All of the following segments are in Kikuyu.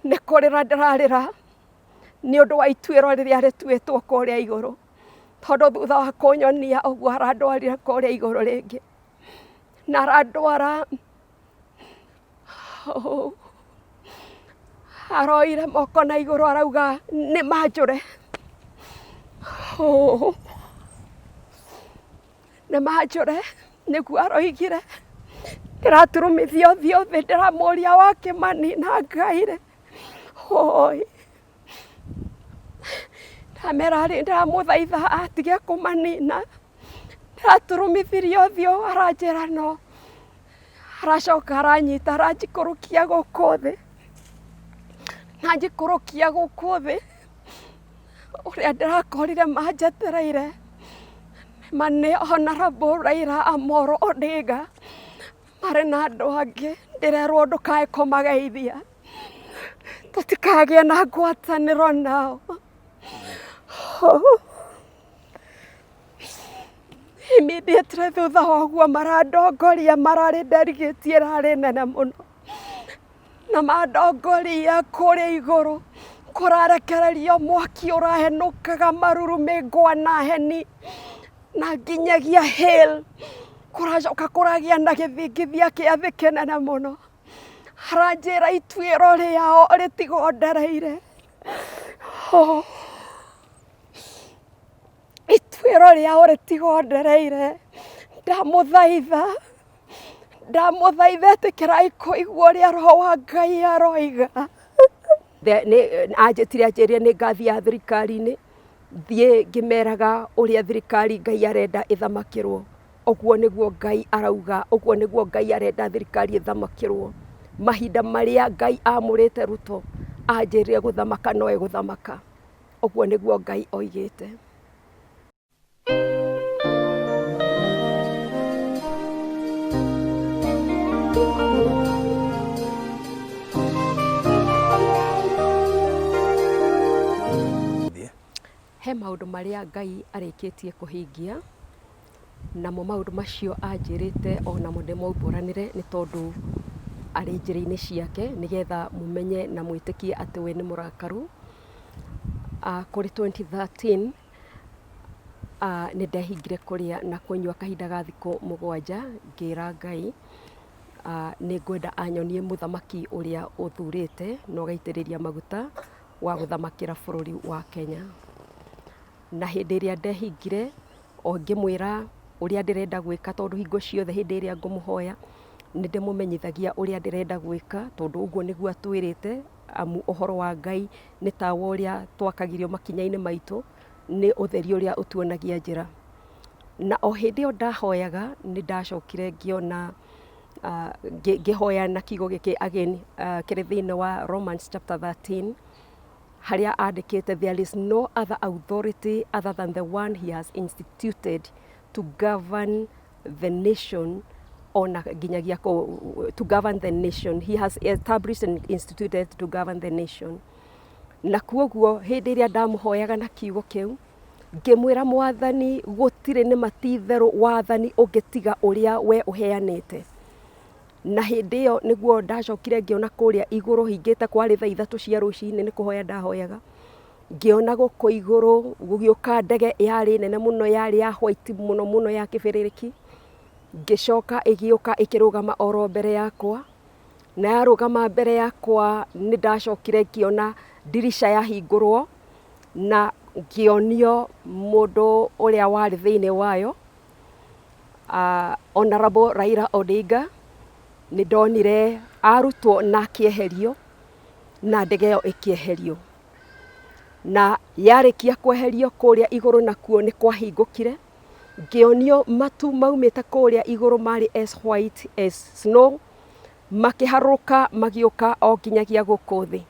Nĩ kũrĩra ndĩrarĩra nĩ ũndũ wa ituĩro rĩrĩa rĩtuĩtwo kũrĩa igũrũ, tondũ thutha wa kũnyonia ũguo arandwarire kũrĩa igũrũ rĩngĩ, na arandwara aroire moko na igũrũ arauga nĩ manjũre. Nĩ manjũre nĩguo aroigire. Ndĩraturumithia ũthiũ thĩ ndĩramũria wakĩmanina Ngai rĩ, hũi. Ndamera rĩ ndĩramũthaitha atige kũmanina. Ndĩraturumithirie ũthiũ aranjĩra no. Aracoka aranyita aranjikũrũkia gũkũ thĩ. Na anjikũrũkia gũkũ thĩ, ũrĩa ndĩrakorire manjetereire ma nĩ Honorable Raila Amolo Odinga marĩ na andũ angĩ, ndĩrerwo ndũkae kũmageithia, tũtikagĩe na ngwatanĩro nao. Immediately thutha wa ũguo marandongoria mararĩ nderigĩtie ĩrarĩ nene mũno, na mandongoria kũrĩa igũrũ kũrarekererio mwaki ũrahenũkaga marurumĩ ngwa na heni na nginyagia hail, kũracoka kũragĩa na gĩthingithia kĩa thĩ kĩnene mũno. Aranjĩra ituĩro rĩao rĩtigondereire. Oh. Ituĩro rĩao rĩtigondereire. Ndamũthaitha, ndamũthaitha ĩtĩkĩrai kũigua ũrĩa Roho wa Ngai aroiga. Anjĩtire anjĩrire nĩ ngathiaga thirikari-inĩ, thiĩ ngĩmeraga ũrĩa thirikari Ngai arenda ĩthamakĩrwo. Ũguo nĩguo Ngai arauga, ũguo nĩguo Ngai arenda thirikari ĩthamakĩrwo. Mahinda marĩa Ngai amũrĩte Ruto anjĩrire gũthamaka no egũthamaka. Ũguo nĩguo Ngai oigĩte. He maũndũ marĩa Ngai arĩkĩtie kũhingia, namo maũndũ macio anjĩrĩte onamo ndĩmaumbũranĩre nĩ tondũ arĩ njĩra-inĩ ciake, nĩgetha mũmenye na mwĩtĩkie atĩ we nĩ mũrakaru. Kũrĩ 2013 nĩ ndehingire kũrĩa na kũnyua kahinda ga thikũ 7 ngĩra Ngai nĩ ngwenda anyonie mũthamaki ũrĩa ũthurĩte na ũgaitĩrĩria maguta wa gũthamakĩra bũrũri wa Kenya. Na hĩndĩ ĩrĩa ndehingire o ngĩmwĩra ũrĩa ndĩrenda gwĩka tondũ hingo ciothe hĩndĩ ĩrĩa ngũmũhoya nĩ ndĩmũmenyithagia ũrĩa ndĩrenda gwĩka tondũ ũguo nĩguo atwĩrĩte amu ũhoro wa Ngai nĩ tawa ũrĩa twakagĩrio makinya-inĩ maitũ, nĩ ũtheri ũrĩa ũtuonagia njĩra. Na o hĩndĩ ĩyo ndahoyaga nĩ ndacokire ngĩona ngĩhoya na kiugo gĩkĩ again kĩrĩ thĩinĩ wa Romans chapter 13 harĩa andĩkĩte there is no other authority other than the one he has instituted to govern the nation ona nginyagia to govern the nation he has established and instituted to govern the nation. Na kuoguo hĩndĩ ĩrĩa ndamũhoyaga na kiugo kĩu ngĩmwĩra Mwathani gũtirĩ nĩ ma ti itherũ wathani ũngĩ tiga ũrĩa we ũheanĩte. Na hĩndĩ ĩyo nĩguo ndacokire ngĩona kũrĩa igũrũ hingĩte kwarĩ thaa 3 cia rũcinĩ nĩ kũhoya ndahoyaga. Ngĩona gũkũ igũrũ gũgĩũka ndege yarĩ nene mũno yarĩ ya white mũno mũno ya kĩbĩrĩrĩki. Ngĩcoka ĩgĩũka ĩkĩrũgama oro mbere yakwa, na yarũgama mbere yakwa nĩ ndacokire ngĩona ndirica yahingũrwo na ngĩonio mũndũ ũrĩa warĩ thĩinĩ wayo, Honorable Raila Odinga. Nĩ ndonire arutwo na akĩeherio na ndege ĩyo ĩkĩeherio. Na yarĩkia kweherio kũrĩa igũrũ nakuo nĩ kwahingũkire, ngĩonio matu maumĩte kũrĩa igũrũ marĩ as white as snow, makĩharũrũka magĩũka o nginyagia gũkũ thĩ.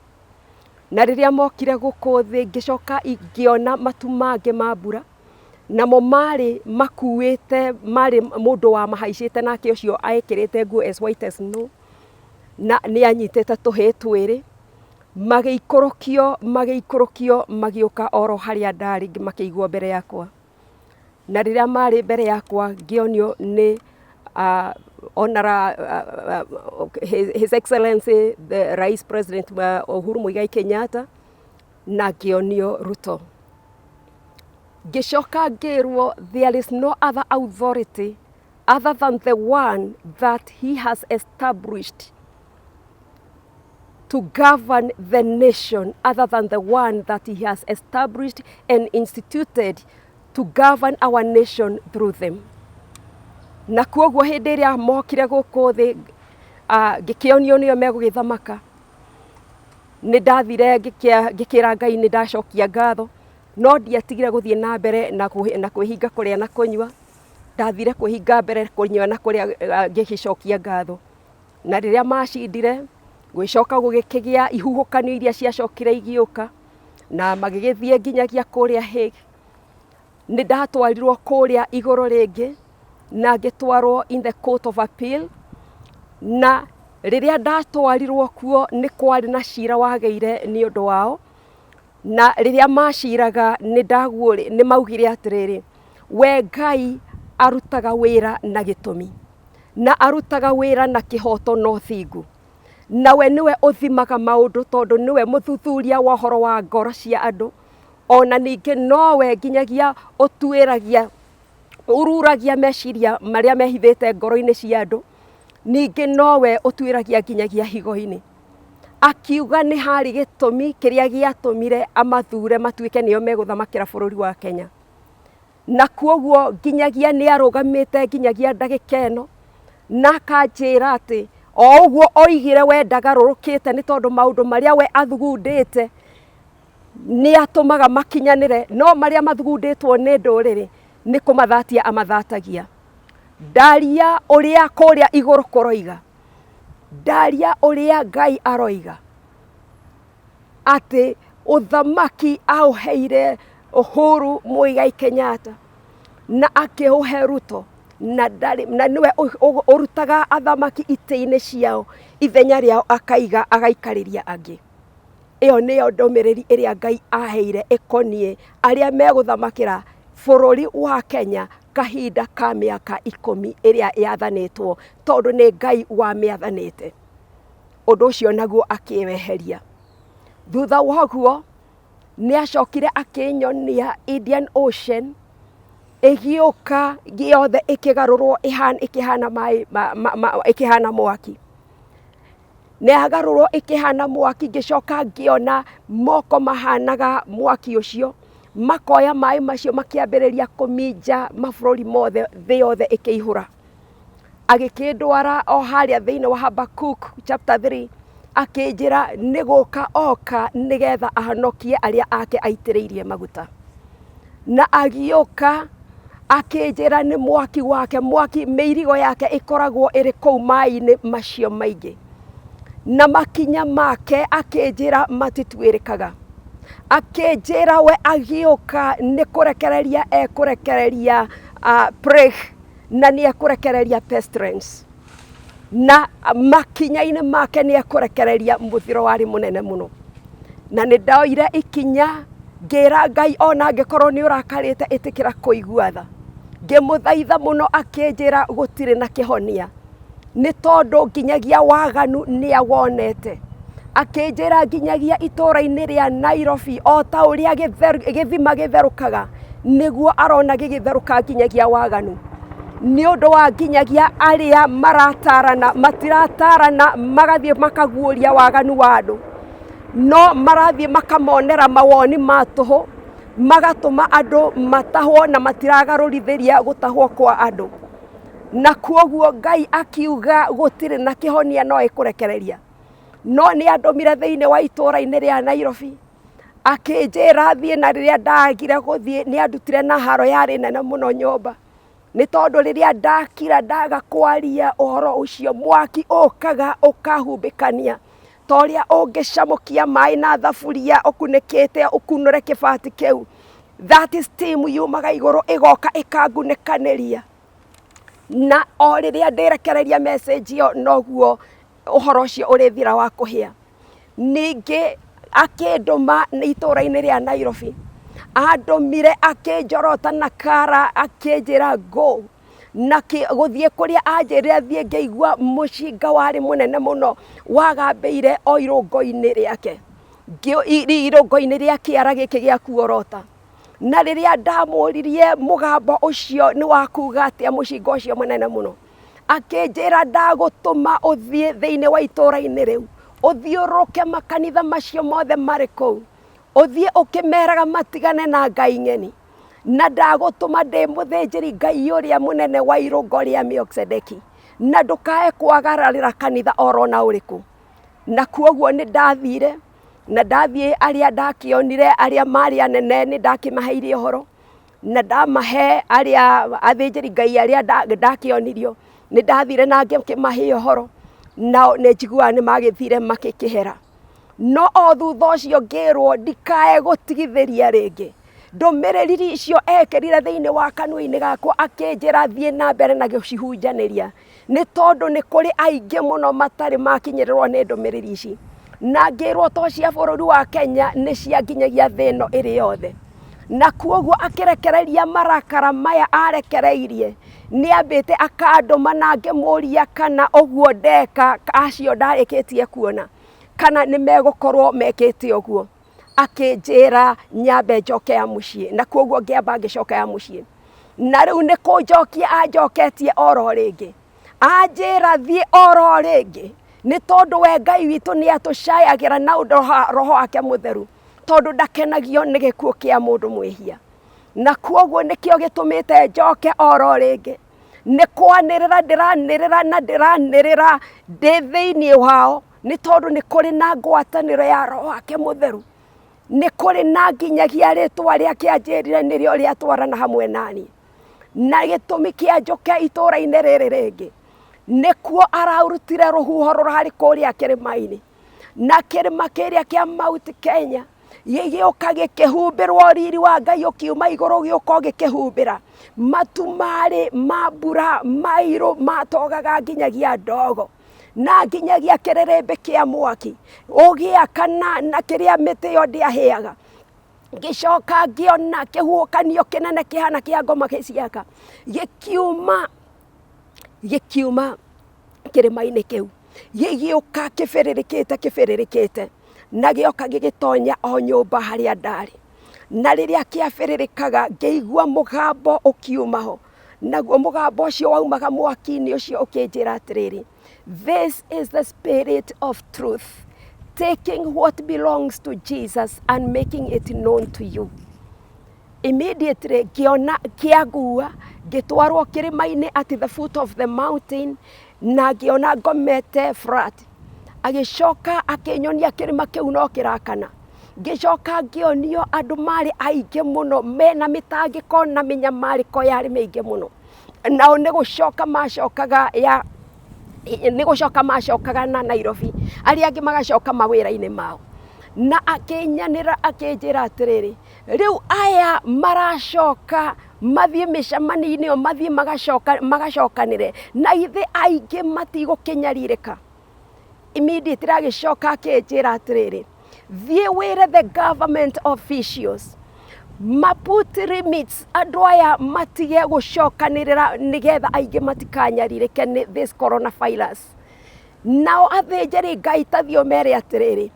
Na rĩrĩa mokire gũkũ thĩ ngĩcoka ngĩona matu mangĩ ma mbura, namo marĩ makuĩte, marĩ mũndũ wamahaicĩte nake ũcio ekĩrĩte nguo as white as snow, na nĩ anyitĩte tũhĩĩ twĩrĩ. Magĩikũrũkio, magĩikũrũkio, magĩũka oro harĩa ndarĩ makĩigwo mbere yakwa. Na rĩrĩa marĩ mbere yakwa ngĩonio nĩ Honora, His Excellency the Rais President Uhuru Muigai Kenyatta na ngĩonio Ruto. Ngĩcoka ngĩrwo there is no other authority other than the one that he has established to govern the nation other than the one that he has established and instituted to govern our nation through them. Na kuoguo hĩndĩ ĩrĩa mokire gũkũ thĩ ngĩkĩonio nĩo megũgĩthamaka, nĩ ndathire ngĩkĩra Ngai nĩ ndacokia ngatho, no ndiatigire gũthiĩ na mbere na kwĩhinga kũrĩa na kũnyua. Ndathire kwĩhinga mbere kũnyua na kũrĩa ngĩgĩcokia ngatho. Na rĩrĩa macindire, gũgĩcoka gũgĩkĩgĩa ihuhũkanio iria ciacokire igĩũka, na magĩgĩthiĩ nginyagia kũrĩa Hague. Nĩ ndatwarirwo kũrĩa igũrũ rĩngĩ, na ngĩtwarwo in the court of appeal, na rĩrĩa ndatwarirwo kuo nĩ kwarĩ na cira wagĩire nĩ ũndũ wao, na rĩrĩa maciraga nĩ nĩ maugire atĩrĩrĩ, we Ngai arutaga wĩra na gĩtũmi, na arutaga wĩra na kĩhoto na ũthingu, na we nĩwe ũthimaga maũndũ tondũ nĩwe mũthuthuria wa ũhoro wa ngoro cia andũ, ona ningĩ nowe nginyagia ũtuĩragia ururagia meciria marĩa mehithĩte ngoro-inĩ cia andũ, ningĩ nowe ũtuĩragia nginyagia higo-inĩ. Akiuga nĩ harĩ gĩtũmi kĩrĩa gĩatũmire amathure matuĩke nĩo megũthamakĩra bũrũri wa Kenya. Na kuoguo nginyagia nĩ arũgamĩte nginyagia ndagĩka ĩno, na akanjĩra atĩ o ũguo oigire we ndagarũrũkĩte nĩ tondũ maũndũ marĩa we athugundĩte nĩ atũmaga makinyanĩre, no marĩa mathugundĩtwo nĩ ndũrĩrĩ nĩ kũmathatia amathatagia. Ndaria ũrĩa kũrĩa igũrũ kũroiga, ndaria ũrĩa Ngai aroiga, atĩ ũthamaki aũheire Uhuru Muigai Kenyatta na akĩũhe Ruto, na ndarĩ, na nĩwe ũrutaga athamaki itĩ-inĩ ciao ithenya rĩao akaiga agaikarĩria angĩ. Ĩyo nĩyo ndũmĩrĩri ĩrĩa Ngai aheire ĩkoniĩ arĩa megũthamakĩra bũrũri wa Kenya kahinda ka mĩaka 10 ĩrĩa yathanĩtwo, tondũ nĩ Ngai wamĩathanĩte. Ũndũ ũcio naguo akĩweheria. Thutha wa ũguo nĩ acokire akĩnyonia Indian Ocean ĩgĩũka yothe ĩkĩgarũrwo ĩkĩhana maĩ ĩkĩhana mwaki. Nĩ yagarũrwo ĩkĩhana mwaki, ngĩcoka ngĩona moko mahanaga mwaki ũcio, makoya maĩ macio makĩambĩrĩria kũminja mabũrũri mothe, thĩ yothe ĩkĩihũra. Agĩkĩndwara o harĩa thĩinĩ wa Habakkuk chapter 3, akĩnjĩra nĩ gũka oka nĩgetha ahonokie arĩa ake aitĩrĩirie maguta. Na agĩũka akĩnjĩra nĩ mwaki wake, mwaki mĩirigo yake ĩkoragwo ĩrĩ kũu maĩ-inĩ macio maingĩ. Na makinya make akĩnjĩra matituĩrĩkaga. Akĩnjĩra we agĩũka nĩ kũrekereria ekũrekereria plague, na nĩ ekũrekereria pestilence. Na makinya-inĩ make nĩ ekũrekereria mũthiro warĩ mũnene mũno. Na nĩ ndoire ikinya ngĩra Ngai ona angĩkorwo nĩ ũrakarĩte ĩtĩkĩra kũigua tha. Ngĩmũthaitha mũno akĩnjĩra gũtirĩ na kĩhonia, nĩ tondũ nginyagia waganu nĩ awonete. Akĩnjĩra nginyagia itũũra-inĩ rĩa Nairobi o ta ũrĩa gĩthima gĩtherũkaga nĩguo arona gĩgĩtherũka nginyagia waganu. Nĩ ũndũ wa nginyagia arĩa maratarana matiratarana magathiĩ makaguũria waganu wa andũ, no marathiĩ makamonera mawoni ma tũhũ, magatũma andũ matahwo na matiragarũrithĩria gũtahwo kwa andũ. Na kuoguo Ngai akiuga gũtirĩ na kĩhonia no ĩkũrekereria. No nĩ andũmire thĩinĩ wa itũũra-inĩ rĩa Nairobi, akĩnjĩra thiĩ, na rĩrĩa ndagire gũthiĩ nĩ andutire na haro yarĩ nene mũno nyũmba. Nĩ tondũ rĩrĩa ndakira ndaga kwaria ũhoro ũcio, mwaki ũkaga ũkahumbĩkania ta ũrĩa ũngĩcamũkia maĩ na thaburia ũkunĩkĩte ũkunũre kĩbati kĩu. That steam yumaga igũrũ ĩgoka ĩkangunĩkanĩria. Na o rĩrĩa ndĩrekereria message ĩyo noguo ũhoro ũcio ũrĩthira wa kũhĩa. Ningĩ akĩndũma itũũra-inĩ rĩa Nairobi, andũmire akĩnjorota na kara akĩnjĩra go. Na gũthiĩ kũrĩa anjĩrire thiĩ ngĩigua mũcinga warĩ mũnene mũno wagambĩire o irũngo-inĩ rĩake, irũngo-inĩ rĩa kĩara gĩkĩ gĩa kuorota. Na rĩrĩa ndamũririe mũgambo ũcio nĩ wa kuga atĩa, mũcinga ũcio mũnene mũno, akĩnjĩra ndagũtũma ũthiĩ thĩinĩ wa itũũra-inĩ rĩu, ũthiũrũrũke makanitha macio mothe marĩ kũu, ũthiĩ ũkĩmeraga matigane na ngai ng'eni. Na ndagũtũma ndĩ mũthĩnjĩri Ngai ũrĩa mũnene wa irũngo rĩa Melkizedeki, na ndũkae kwagararĩra kanitha oro na ũrĩkũ. Na kuoguo nĩ ndathire, na ndathiĩ arĩa ndakĩonire arĩa marĩ anene nĩ ndakĩmaheire ũhoro, na ndamahe arĩa athĩnjĩri Ngai arĩa ndakĩonirio, nĩ ndathire na ngĩkĩmahe ũhoro, nao nĩ njiguaga nĩ magĩthire magĩkĩhera. No o thutha ũcio ngĩrwo ndikae gũtigithĩria rĩngĩ. Ndũmĩrĩri icio ekĩrire thĩinĩ wa kanua-inĩ gakwa akĩnjĩra thiĩ na mbere na gũcihunjanĩria, nĩ tondũ nĩ kũrĩ aingĩ mũno matarĩ makinyĩrĩrwo nĩ ndũmĩrĩri ici. Na ngĩrwo to cia bũrũri wa Kenya, nĩ cia nginyagia thĩ ĩno ĩrĩ yothe. Na kuoguo akĩrekereria marakara maya arekereirie, nĩ ambĩte akandũma na ngĩmũria kana ũguo ndeka acio ndarĩkĩtie kuona, kana nĩ megũkorwo mekĩte ũguo. Akĩnjĩra nyambe njoke ya mũciĩ, na kuoguo ngĩamba ngĩcoka ya mũciĩ. Na rĩu nĩ kũnjokia anjoketie oro rĩngĩ. Anjĩra thiĩ oro rĩngĩ, nĩ tondũ we Ngai witũ nĩ atũcayagĩra na ũndũ roho wake mũtheru, tondũ ndakenagio nĩ gĩkuũ kĩa mũndũ mwĩhia. Na kuoguo nĩkĩo gĩtũmĩte njoke oro rĩngĩ, nĩ kwanĩrĩra ndĩranĩrĩra na ndĩranĩrĩra ndĩ thĩinĩ wao, nĩ tondũ nĩ kũrĩ na ngwatanĩro ya roho wake mũtheru. Nĩ kũrĩ na nginyagia rĩtwa rĩake anjĩrire nĩrĩo rĩatwarana hamwe naniĩ. Na gĩtũmi kĩa njũke itũũra-inĩ rĩrĩ rĩngĩ, nĩkuo ararutire rũhuho rũrarĩ kũrĩa kĩrĩma-inĩ. Na kĩrĩma kĩrĩa kĩa Mount Kenya gĩgĩũka gĩkĩhumbĩrwo, riri wa Ngai ũkiuma igũrũ ũgĩũka ũgĩkĩhumbĩra. Matu marĩ ma mbura mairũ matogaga nginyagia ndogo na nginyagia kĩrĩrĩmbĩ kĩa mwaki ũgĩakana na kĩrĩa mĩtĩ ĩyo ndĩahĩaga. Ngĩcoka ngĩona kĩhuhũkanio kĩnene kĩhana kĩa ngoma gĩciaka gĩkiuma gĩkiuma kĩrĩma-inĩ kĩu, gĩgĩũka kĩbĩrĩrĩkĩte kĩbĩrĩrĩkĩte, na gĩoka gĩgĩtonya o nyũmba harĩa ndarĩ. Na rĩrĩa kĩabĩrĩrĩkaga ngĩigua mũgambo ũkiuma ho, naguo mũgambo ũcio waumaga mwaki-inĩ ũcio ũkĩnjĩra atĩrĩrĩ, "This is the spirit of truth, taking what belongs to Jesus and making it known to you." Immediately ngĩona kĩangua, ngĩtwarwo kĩrĩma-inĩ at the foot of the mountain, na ngĩona ngomete flat. Agĩcoka akĩnyonia kĩrĩma kĩu no kĩrakana. Ngĩcoka ngĩonio andũ marĩ aingĩ mũno mena mĩtangĩko na mĩnyamarĩko yarĩ mĩingĩ mũno. Nao nĩ gũcoka macokaga ya nĩ gũcoka macokaga na Nairobi, arĩa angĩ magacoka mawĩra-inĩ mao. Na akĩnyanĩra akĩnjĩra atĩrĩrĩ, rĩu aya maracoka mathiĩ mĩcemanio-inĩ ĩyo, mathiĩ magacoka magacokanĩre, na ithe aingĩ matigũkĩnyarirĩka. Immediately agĩcoka akĩnjĩra atĩrĩrĩ, thiĩ wĩre the government officials ma put limits, andũ aya matige gũcokanĩrĩra nĩgetha aingĩ matikanyarirĩke nĩ this coronavirus. Nao athĩnjĩri Ngai ta thiĩ ũmere atĩrĩrĩ,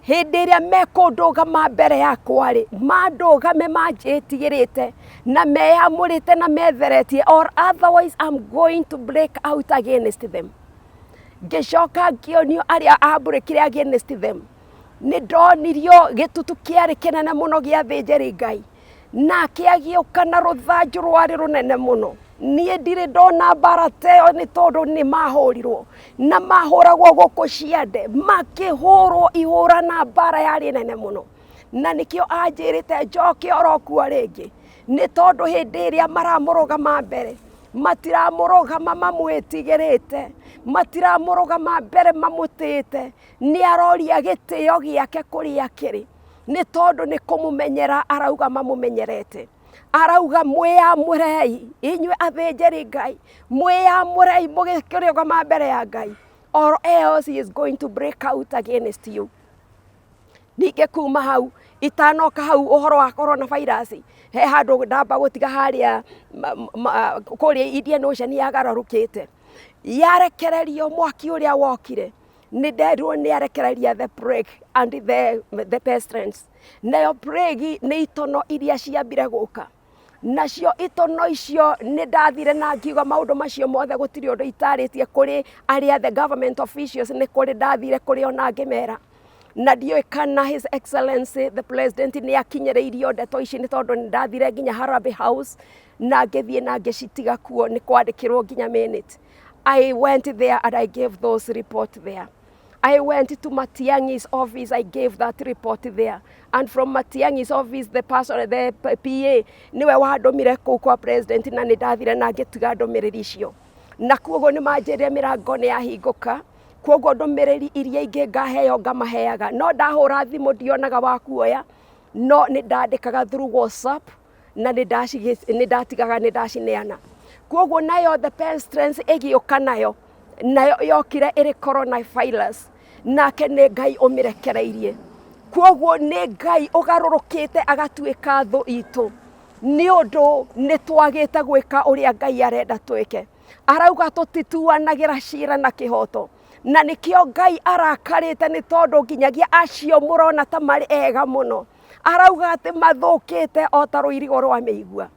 hĩndĩ ĩrĩa mekũndũgama mbere yakwa-rĩ, mandũgame manjĩtigĩrĩte na meyamũrĩte na metheretie, or otherwise I'm going to break out against them. Ngĩcoka ngĩonio arĩa ambũrĩkire against them. Nĩ ndonirio gĩtutu kĩarĩ kĩnene mũno gĩa athĩnjĩri Ngai, nake agĩũka na rũthanju rwarĩ rũnene mũno. Niĩ ndirĩ ndona mbara ta ĩyo nĩ tondũ nĩ mahũrirwo na mahũragwo gũkũ ciande, makĩhũrwo ihũra na mbara yarĩ nene mũno. Na nĩkĩo anjĩrĩte njoke oro kuo rĩngĩ, nĩ tondũ hĩndĩ ĩrĩa maramũrũgama mbere, matiramũrũgama mamwĩtigĩrĩte, matiramũrũgama mbere mamũtĩĩte, nĩ aroria gĩtĩo gĩake kũrĩa kĩrĩ, nĩ tondũ nĩ kũmũmenyera arauga mamũmenyerete. Arauga mwĩyamũrei inyuĩ athĩnjĩri Ngai, mwĩyamũrei mũgĩkĩrũgama mbere ya Ngai, or else he is going to break out against you. Ningĩ kuma hau itanoka hau ũhoro wa coronavirus, He handũ ndamba gũtiga harĩa kũrĩa Indian Ocean yagarũrũkĩte. Yarekererio mwaki ũrĩa wokire, nĩ nderirwo nĩ arekereria the plague and the pestilence. Nayo plague nĩ itono iria ciambire gũka. Nacio itono icio nĩ ndathire na ngiuga maũndũ macio mothe gũtirĩ ũndũ itarĩtie kũrĩ arĩa the government officials, nĩ kũrĩ ndathire kũrĩ ona ngĩmera. Na ndiũĩ kana His Excellency the President nĩ akinyĩrĩirio ndeto ici, nĩ tondũ nĩ ndathire nginya Harambee House na ngĩthiĩ na ngĩcitiga kuo, nĩ kwandĩkĩrwo nginya minute. I went there and I gave those report there. I went to Matiang'i's office, I gave that report there. And from Matiang'i's office, the person, the PA, niwe wandũmire kũu kwa president, na nĩ ndathire na ngĩtiga ndũmĩrĩri icio. Na kuoguo nĩ manjĩrire mĩrango nĩ yahingũka, kuoguo ndũmĩrĩri iria ingĩ ngaheo ngamaheaga. No ndahũra thimũ ndionaga wa kuoya, no nĩ ndandĩkaga through WhatsApp na nĩ ndatigaga nĩ ndacineana. Kuoguo nayo the pestilence ĩgĩũka nayo, nayo yokire ĩrĩ coronavirus, nake nĩ Ngai ũmĩrekereirie. Kuoguo nĩ Ngai ũgarũrũkĩte agatuĩka thũ itũ, nĩ ũndũ nĩ twagĩte gwĩka ũrĩa Ngai arenda twĩke. Arauga tũtituanagĩra cira na kĩhoto, na nĩkĩo Ngai arakarĩte, nĩ tondũ nginyagia acio mũrona ta marĩ ega mũno, arauga atĩ mathũkĩte o ta rũirigo rwa mĩigua.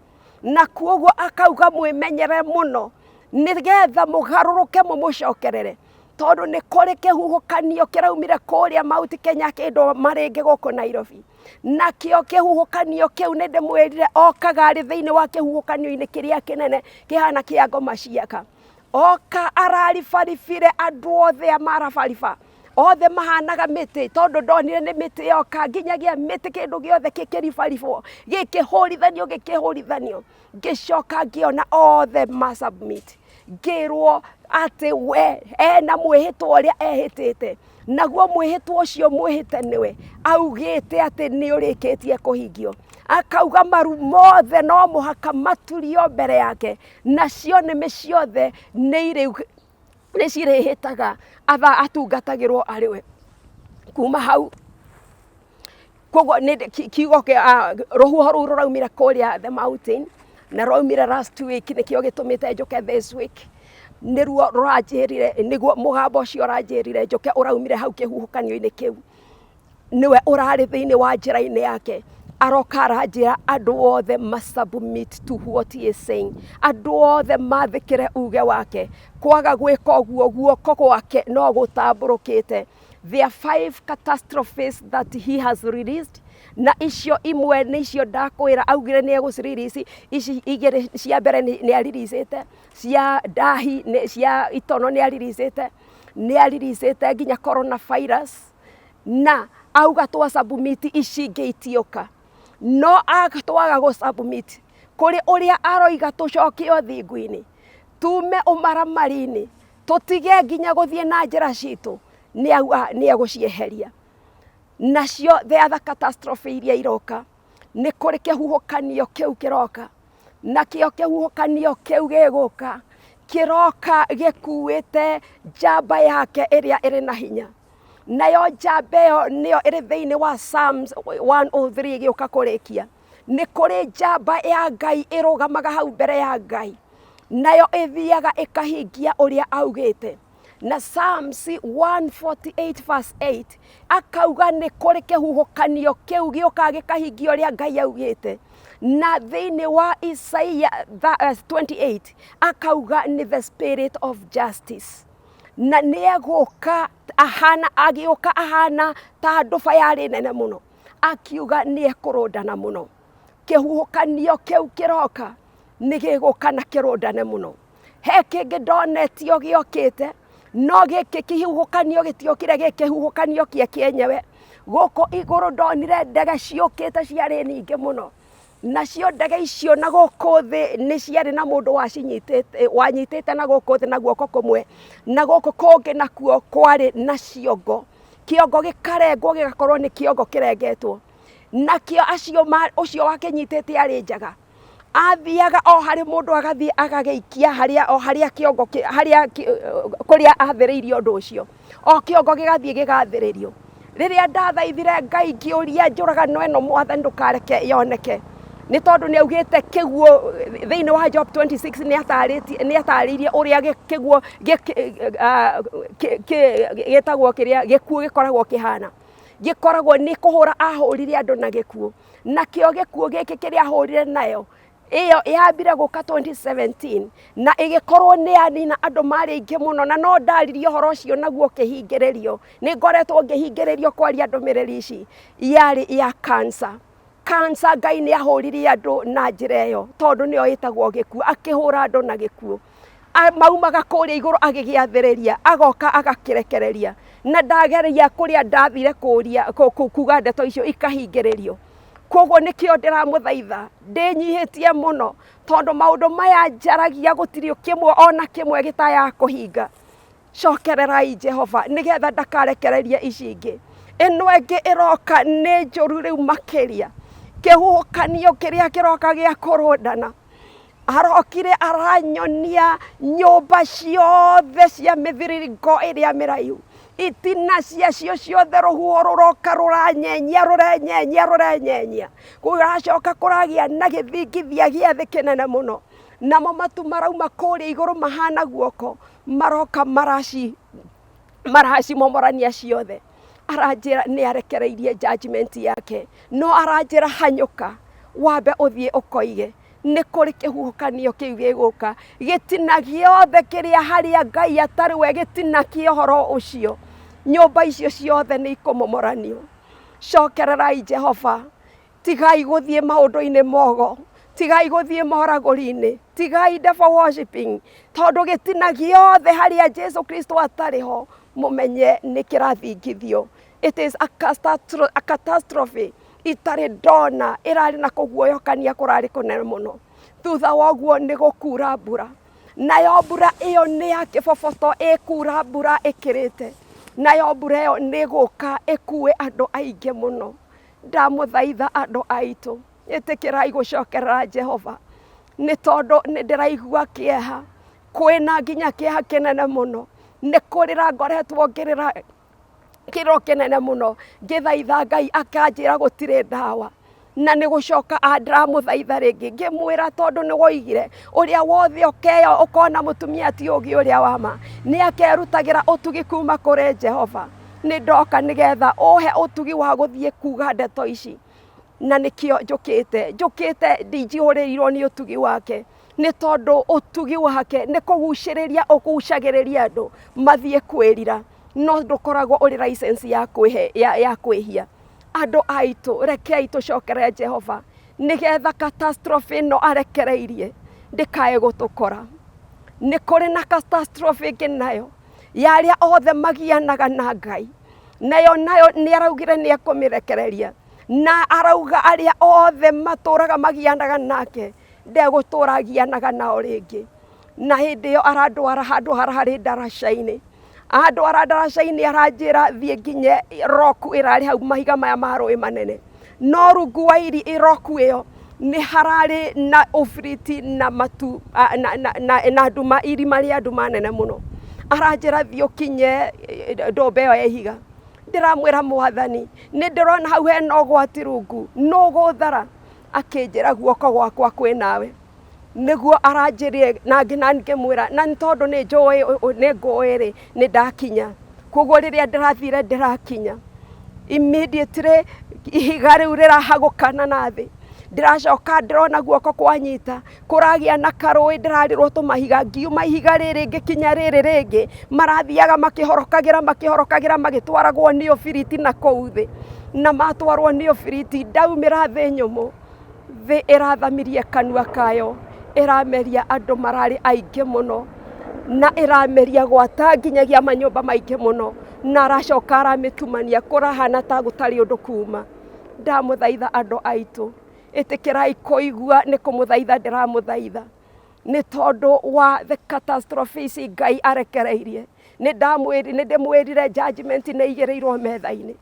Na kuoguo akauga mwĩmenyere mũno nĩgetha mũgarũrũke mũmũcokerere, tondũ nĩ kũrĩ kĩhuhũkanio kĩraumire kũrĩa Mount Kenya kĩndũ marĩngĩ gũkũ Nairobi. Nakĩo kĩhuhũkanio kĩu nĩ ndĩmwĩrire okaga arĩ thĩinĩ wa kĩhuhũkanio-inĩ kĩrĩa kĩnene kĩhana kĩa ngoma ciaka. Oka araribaribire andũ othe a marabariba othe mahanaga mĩtĩ, tondũ ndonire nĩ mĩtĩ yoka, nginyagia mĩtĩ kĩndũ gĩothe gĩkĩribaribwo, gĩkĩhũrithanio gĩkĩhũrithanio. Ngĩcoka ngĩona othe ma submit, ngĩrwo atĩ we ena mwĩhĩtwa ũrĩa ehĩtĩte, naguo mwĩhĩtwa ũcio mwĩhĩte nĩwe augĩte atĩ nĩ ũrĩkĩtie kũhingio. Akauga maru mothe no mũhaka maturio mbere yake, nacio nĩmĩ ciothe nĩ cirĩhĩtaga atungatagĩrwo arĩ we. Kuma hau koguo nĩ kiugo kĩa rũhuho rũu rũraumire kũrĩa the mountain, na rwaumire last week, nĩkĩo gĩtũmĩte njũke this week. Nĩruo rũranjĩrire, nĩguo mũgambo ũcio ũranjĩrire njũke, ũraumire hau kĩhuhũkanio-inĩ kĩu. Nĩwe ũrarĩ thĩinĩ wa njĩra-inĩ yake, aroka aranjĩra andũ othe ma submit to what he is saying, andũ othe mathĩkĩre uge wake. Kwaga gwĩka ũguo, guoko gwake no gũtambũrũkĩte. There are 5 catastrophes that he has released, na icio imwe nĩ icio ndakwĩra augire nĩ egũcirelease. Ici igĩrĩ cia mbere nĩ areleasĩte, cia ndahi, cia itono nĩ areleasĩte, nĩ areleasĩte nginya coronavirus, na auga twa submit ici ingĩ itioka. No twaga gũ submit kũrĩ ũrĩa aroiga tũcoke ũthingu-inĩ, tume ũmaramari-inĩ, tũtige nginya gũthiĩ na njĩra citũ, nĩ auga nĩ egũcieheria. Nacio the other catastrophe iria iroka, nĩ kũrĩ kĩhuhũkanio kĩu kĩroka, nakĩo kĩhuhũkanio kĩu gĩgũka kĩroka gĩkuĩte njamba yake ĩrĩa ĩrĩ na hinya. Nayo njamba ĩyo nĩyo ĩrĩ thĩinĩ wa Psalms 103 ĩgĩũka kũrĩkia. Nĩ kũrĩ njamba ya Ngai ĩrũgamaga hau mbere ya Ngai, nayo ĩthiaga ĩkahingia ũrĩa augĩte. Na Psalms 148 verse 8 akauga nĩ kũrĩ kĩhuhũkanio kĩu gĩũkaga gĩkahingia ũrĩa Ngai augĩte. Na thĩinĩ wa Isaiah 28 akauga nĩ the spirit of justice, na nĩ egũka ahana, agĩũka ahana ta nduba yarĩ nene mũno, akiuga nĩ ekũrũndana mũno. Kĩhuhũkanio kĩu kĩroka nĩ gĩgũka na kĩrũndane mũno. He kĩngĩ ndonetio gĩokĩte, no gĩkĩ kĩhuhũkanio gĩtiokire gĩ kĩhuhũkanio kĩa kĩenyewe. Gũkũ igũrũ ndonire ndege ciũkĩte ciarĩ nyingĩ mũno, nacio ndege icio na gũkũ thĩ nĩ ciarĩ na mũndũ wacinyitĩte, wanyitĩte na gũkũ thĩ na guoko kũmwe, na gũkũ kũngĩ nakuo kwarĩ na ciongo, kĩongo gĩkarengwo gĩgakorwo nĩ kĩongo kĩrengetwo. Nakĩo acio ũcio wakĩnyitĩte arĩ njaga, athiaga o harĩ mũndũ agathiĩ agagĩikia harĩa o harĩa kĩongo harĩa kũrĩa athĩrĩirio ũndũ ũcio, o kĩongo gĩgathiĩ gĩgathĩrĩrio. Rĩrĩa ndathaithire Ngai ngĩũria njũragano ĩno, Mwathani ndũkareke yoneke, Nĩ tondũ nĩ augĩte kĩguũ thĩinĩ wa Job 26 nĩ atarĩtie nĩ atarĩirie ũrĩa kĩguũ gĩtagwo kĩrĩa gĩkuũ gĩkoragwo kĩhana. Gĩkoragwo nĩ kũhũra ahũrire andũ na gĩkuũ. Nakĩo gĩkuũ gĩkĩ kĩrĩa ahũrire nayo ĩyo yambire gũka 2017 na ĩgĩkorwo nĩ yanina andũ marĩ aingĩ mũno, na no ndaririe ũhoro ũcio naguo ũkĩhingĩrĩrio. Nĩ ngoretwo ngĩhingĩrĩrio kwaria ndũmĩrĩri ici, yarĩ ya cancer. Cancer Ngai nĩ ahũrire andũ na njĩra ĩyo, tondũ nĩyo ĩtagwo gĩkuũ, akĩhũra andũ na gĩkuũ. Maumaga kũrĩa igũrũ agĩgĩathĩrĩria, agoka agakĩrekereria. Na ndageria kũrĩa ndathire kũria kuga ndeto icio ikahingĩrĩrio. Koguo nĩkĩo ndĩramũthaitha ndĩnyihĩtie mũno, tondũ maũndũ maya njaragia gũtirĩ kĩmwe ona kĩmwe gĩtagaga kũhinga. Cokererai Jehova nĩgetha ndakarekererie ici ingĩ. Ĩno ĩngĩ ĩroka nĩ njũru rĩu makĩria. Kĩhuhũkanio kĩrĩa kĩroka gĩa kũrũndana. Arokire aranyonia nyũmba ciothe cia mĩthiringo ĩrĩa mĩraihu. Itina ciacio ciothe rũhuho rũroka rũranyenyia rũrenyenyia rũrenyenyia. Kũracoka kũragĩa na gĩthingithia gĩa thĩ kĩnene mũno. Namo matu marauma kũrĩa igũrũ mahana guoko, maroka maraci maracimomorania ciothe. Aranjĩra nĩ arekereirie judgment yake, no aranjĩra hanyũka wambe ũthiĩ ũkoige nĩ kũrĩ kĩhuhũkanio kĩu gĩgũka, gĩtina gĩothe kĩrĩa harĩa Ngai atarĩ we gĩtina kĩa ũhoro ũcio, nyũmba icio ciothe nĩ ikũmomoranio. Cokererai Jehova, Tigai gũthiĩ maũndũ-inĩ mogo, tigai gũthiĩ moragũri-inĩ, tigai devil worshiping, tondũ gĩtina gĩothe harĩa Jesu Kristo atarĩ ho, mũmenye nĩ kĩrathingithio. It is a a catastrophe itarĩ ndona, ĩrarĩ na kũguoyokania kũrarĩ kũnene mũno. Thutha wa ũguo nĩ gũkura mbura, nayo mbura ĩyo nĩ ya kĩboboto, ĩkura mbura ĩkĩrĩte, nayo mbura ĩyo nĩ ĩgũka ĩkue andũ aingĩ mũno. Ndamũthaitha andũ aitũ, ĩtĩkĩrai gũcokerera Jehova, nĩ tondũ nĩ ndĩraigua kĩeha, kwĩna nginya kĩeha kĩnene mũno, nĩ kũrĩra ngoretwo ngĩrĩra kĩrĩro kĩnene mũno, ngĩthaitha Ngai akanjĩra gũtirĩ ndawa, na nĩ gũcoka ndĩramũthaitha rĩngĩ ngĩmwĩra tondũ nĩ woigire ũrĩa wothe ũkeya ũkona mũtumia ti ũgĩ ũrĩa wa ma, nĩ akerutagĩra ũtugi kuma kũrĩ Jehova. Nĩ ndoka nĩgetha ũhe ũtugi wa gũthiĩ kuga ndeto ici, na nĩkĩo njũkĩte. Njũkĩte njihũrĩirwo nĩ ũtugi wake, nĩ tondũ ũtugi wake nĩ kũgucĩrĩria ũgucagĩrĩria andũ mathiĩ kwĩrira, no ndũkoragwo ũrĩ license ya kwĩhe ya kwĩhia. Andũ aitũ rekei tũcokere Jehova, nĩgetha catastrophe ĩno arekereirie ndĩkae gũtũkora. Nĩ kũrĩ na catastrophe ĩngĩ nayo ya arĩa othe magianaga na Ngai, nayo nayo nĩ araugire nĩ ekũmĩrekereria, na arauga arĩa othe matũraga magianaga nake ndegũtũra agianaga nao rĩngĩ. Na hĩndĩ ĩyo arandwara handũ hararĩ ndaraca-inĩ, andwara ndaraca-inĩ aranjĩra thiĩ nginye rock ĩrarĩ hau mahiga maya ma rũĩ manene, no rungu wa rock ĩyo nĩ hararĩ na ũbiriti na matu na nduma, irima rĩa nduma nene mũno. Aranjĩra thiĩ ũkinye ndũmba ĩyo ya ihiga. Ndĩramwĩra mwathani nĩ ndĩrona hau hena ũgwati rungu, nũ ũgũthara? Akĩnjĩra guoko gwakwa kwĩ nawe. Nĩguo aranjĩrire na ngĩmwĩra na nĩ tondũ nĩ njũĩ nĩ ngũĩ rĩ, nĩ ndakinya. Koguo rĩrĩa ndĩrathire ndĩrakinya, immediately ihiga rĩu rĩrahagũkana na thĩ. Ndĩracoka ndĩrona guoko kwanyita, kũragĩa na karũĩ ndĩrarĩrwo tũmahiga, ngiuma ihiga rĩrĩ ngĩkinya rĩrĩ rĩngĩ, marathiaga makĩhorokagĩra makĩhorokagĩra magĩtwaragwo nĩ ũbiriti na kũu thĩ. Na matwarwo nĩ ũbiriti ndaumĩra thĩ nyũmũ. Thĩ ĩrathamirie kanua kayo, ĩrameria andũ mararĩ aingĩ mũno, na ĩrameria gwata nginyagia manyũmba maingĩ mũno, na aracoka aramĩtumania kũrahana ta gũtarĩ ũndũ kuma. Ndamũthaitha andũ aitũ, ĩtĩkĩrai kũigua nĩ kũmũthaitha ndĩramũthaitha, nĩ tondũ wa the catastrophe ici Ngai arekereirie. Nĩ ndĩmwĩrire judgment nĩ ĩigĩrĩirwo metha-inĩ,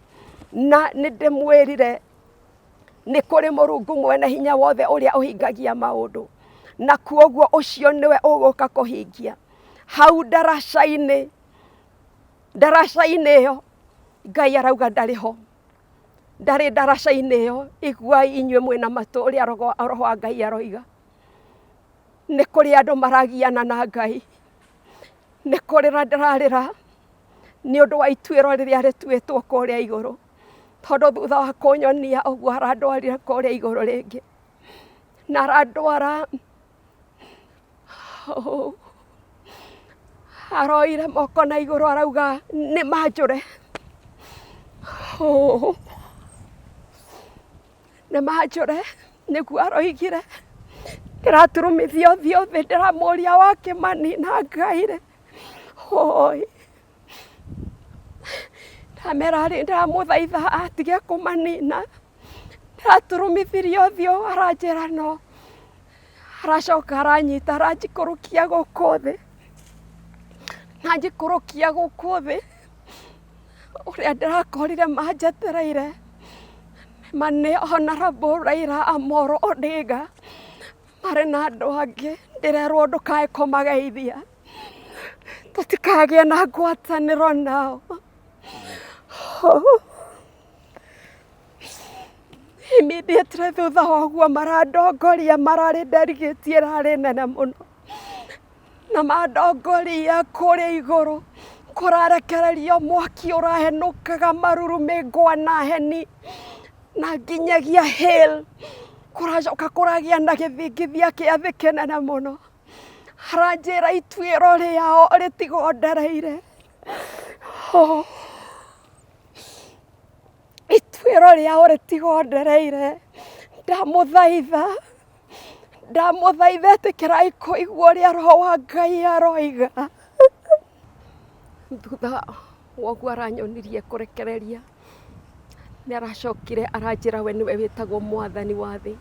na nĩ ndĩmwĩrire Nĩ kũrĩ Mũrungu mwene hinya wothe ũrĩa ũhingagia maũndũ, na kuoguo ũcio nĩwe ũgũka kũhingia. Hau ndaraca-inĩ, ndaraca-inĩ ĩyo Ngai arauga ndarĩ ho. Ndarĩ ndaraca-inĩ ĩyo, iguai inyuĩ mwĩna matũ ũrĩa roho wa Ngai aroiga. Nĩ kũrĩ andũ maragiana na Ngai. Nĩ kũrĩra ndĩrarĩra nĩ ũndũ wa ituĩro rĩrĩa rĩtuĩtwo kũrĩa igũrũ. Tondũ thutha wa kũnyonia ũguo arandwarire kũrĩa igũrũ rĩngĩ. Na arandwara aroire moko na igũrũ arauga nĩ manjũre. Nĩ manjũre nĩguo aroigire. Ndĩraturumithia ũthiũ thĩ ndĩramũria wakĩmanina Ngai rĩ. Hũi. Ndamera rĩ ndĩramũthaitha atige kũmanina. Ndĩraturumithirie ũthiũ aranjĩra no. Aracoka aranyita aranjikũrũkia gũkũ thĩ. Na anjikũrũkia gũkũ thĩ, ũrĩa ndĩrakorire manjetereire ma nĩ Honorable Raila Amolo Odinga marĩ na andũ angĩ. Ndĩrerwo ndũkae kũmageithia, tũtikagĩe na ngwatanĩro nao. Immediately thutha wa ũguo marandongoria mararĩ nderigĩtie ĩrarĩ nene mũno, na mandongoria kũrĩa igũrũ kũrarekererio mwaki ũrahenũkaga marurumĩ ngwa na heni na nginyagia hail, kũracoka kũragĩa na gĩthingithia kĩa thĩ kĩnene mũno. Aranjĩra ituĩro rĩao rĩtigondereire. Oh. Ituĩro rĩao rĩtigondereire. Ndamũthaitha, ndamũthaitha ĩtĩkĩrai kũigua ũrĩa Roho wa Ngai aroiga. Thutha wa ũguo aranyonirie kũrekereria, nĩ aracokire aranjĩra we nĩwe wĩtagwo mwathani wa thĩ,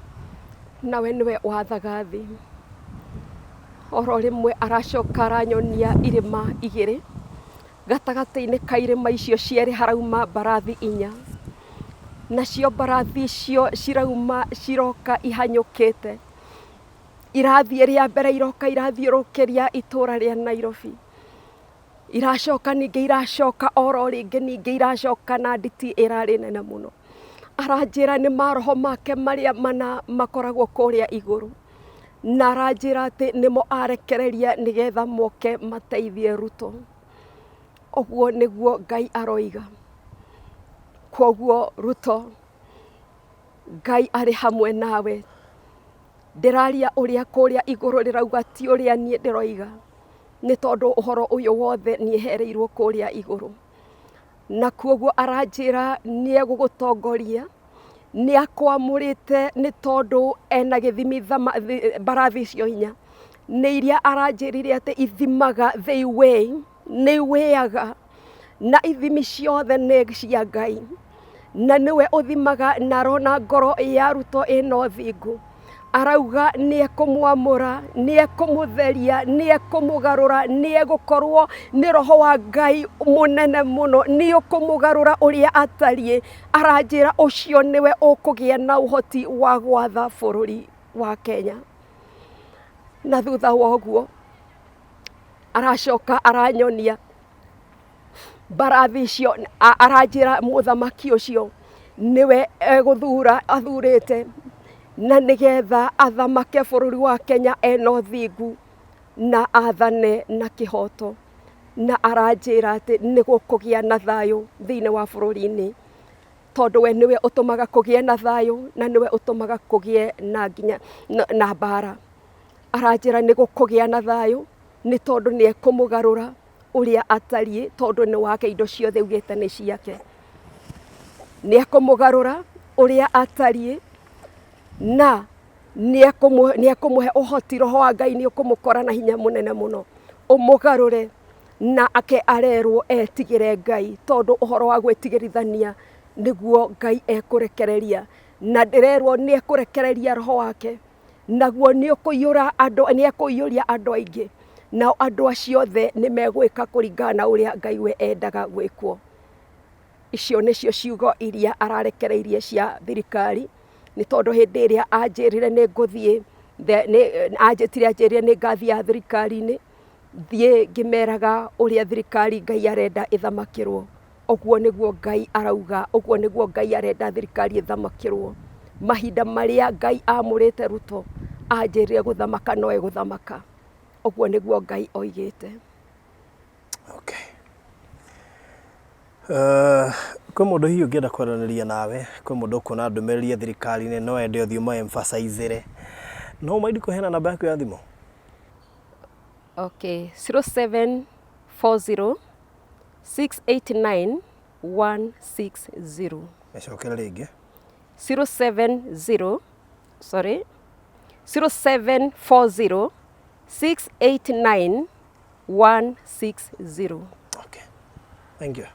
na we nĩwe wathaga thĩ. Oro rĩmwe aracoka aranyonia irĩma igĩrĩ, Gatagatĩ-inĩ ka irĩma icio cierĩ harauma mbarathi inya, nacio mbarathi icio cirauma ciroka ihanyũkĩte, irathiĩ rĩa mbere iroka irathiũrũrũkĩria itũra rĩa Nairobi, iracoka ningĩ iracoka oro rĩngĩ ningĩ iracoka na nditi ĩrarĩ nene mũno. Aranjĩra nĩ maroho make marĩa mana makoragwo kũrĩa igũrũ, na aranjĩra atĩ nĩmo arekereria nĩgetha moke mateithie Ruto. Ũguo nĩguo Ngai aroiga. Kwoguo Ruto, Ngai arĩ hamwe nawe. Ndĩraria ũrĩa kũrĩa igũrũ rĩrauga ti ũrĩa niĩ ndĩroiga, nĩ tondũ ũhoro ũyũ wothe niĩ hereirwo kũrĩa igũrũ. Na kwoguo aranjĩra nĩ egũgũtongoria, nĩ akwamũrĩte nĩ tondũ ena gĩthimi mbarathi icio inya. Nĩ iria aranjĩrire atĩ ithimaga, they weigh, nĩ iwĩaga na ithimi ciothe nĩ cia Ngai. Na nĩwe ũthimaga na arona ngoro ya Ruto ĩna ũthingu. Arauga nĩ ekũmwamũra, nĩ ekũmũtheria, nĩ ekũmũgarũra, nĩ egũkorwo nĩ roho wa Ngai mũnene mũno, nĩ ũkũmũgarũra ũrĩa atariĩ. Aranjĩra ũcio nĩwe ũkũgĩa na ũhoti wa gwatha bũrũri wa Kenya. Na thutha wa ũguo aracoka aranyonia mbarathi icio, aranjĩra mũthamaki ũcio nĩwe egũthura athurĩte na nĩgetha athamake bũrũri wa Kenya ena ũthingu na athane na kĩhoto. Na aranjĩra atĩ nĩ gũkũgĩa na thayũ thĩinĩ wa bũrũri-inĩ, tondũ we nĩwe ũtũmaga kũgĩe na thayũ na nĩwe ũtũmaga kũgĩe na nginya na mbara. Aranjĩra nĩ gũkũgĩa na thayũ nĩ tondũ nĩ ekũmũgarũra ũrĩa atariĩ, tondũ nĩ wake, indo ciothe augĩte nĩ ciake. Nĩ ekũmũgarũra ũrĩa atariĩ na nĩ ekũmũhe ũhoti, roho wa Ngai nĩ ũkũmũkora na hinya mũnene mũno, ũmũgarũre na ake arerwo etigĩre Ngai, tondũ ũhoro wa gwĩtigĩrithania nĩguo Ngai ekũrekereria. Na ndĩrerwo nĩ ekũrekereria roho wake naguo nĩ ũkũiyũra andũ, nĩ ekũiyũria andũ aingĩ, nao andũ acio othe nĩ megwĩka kũringana na ũrĩa Ngai we endaga gwĩkwo. Icio nĩcio ciugo iria ararekereirie cia thirikari, nĩ tondũ hĩndĩ ĩrĩa anjĩrire nĩ ngũthiĩ, anjĩtire anjĩrire nĩ ngathiaga thirikari-inĩ, thiĩ ngĩmeraga ũrĩa thirikari Ngai arenda ĩthamakĩrwo. Ũguo nĩguo Ngai arauga, ũguo nĩguo Ngai arenda thirikari ĩthamakĩrwo. Mahinda marĩa Ngai amũrĩte Ruto anjĩrire gũthamaka no egũthamaka. Ũguo nĩguo Ngai oigĩte. Okay. Kwĩ mũndũ hihi ũngĩenda kwaranĩria nawe, kwĩ mũndũ ũkuona ndũmĩrĩri ya thirikari-inĩ no ende ũthiĩ ũmũ emphasize-ĩre. No ũmaindi kũheana namba yaku ya thimũ? Okay, 0740 689 160. Mĩcokere rĩngĩ. 070 sorry 0740 689 160. Okay. Thank you.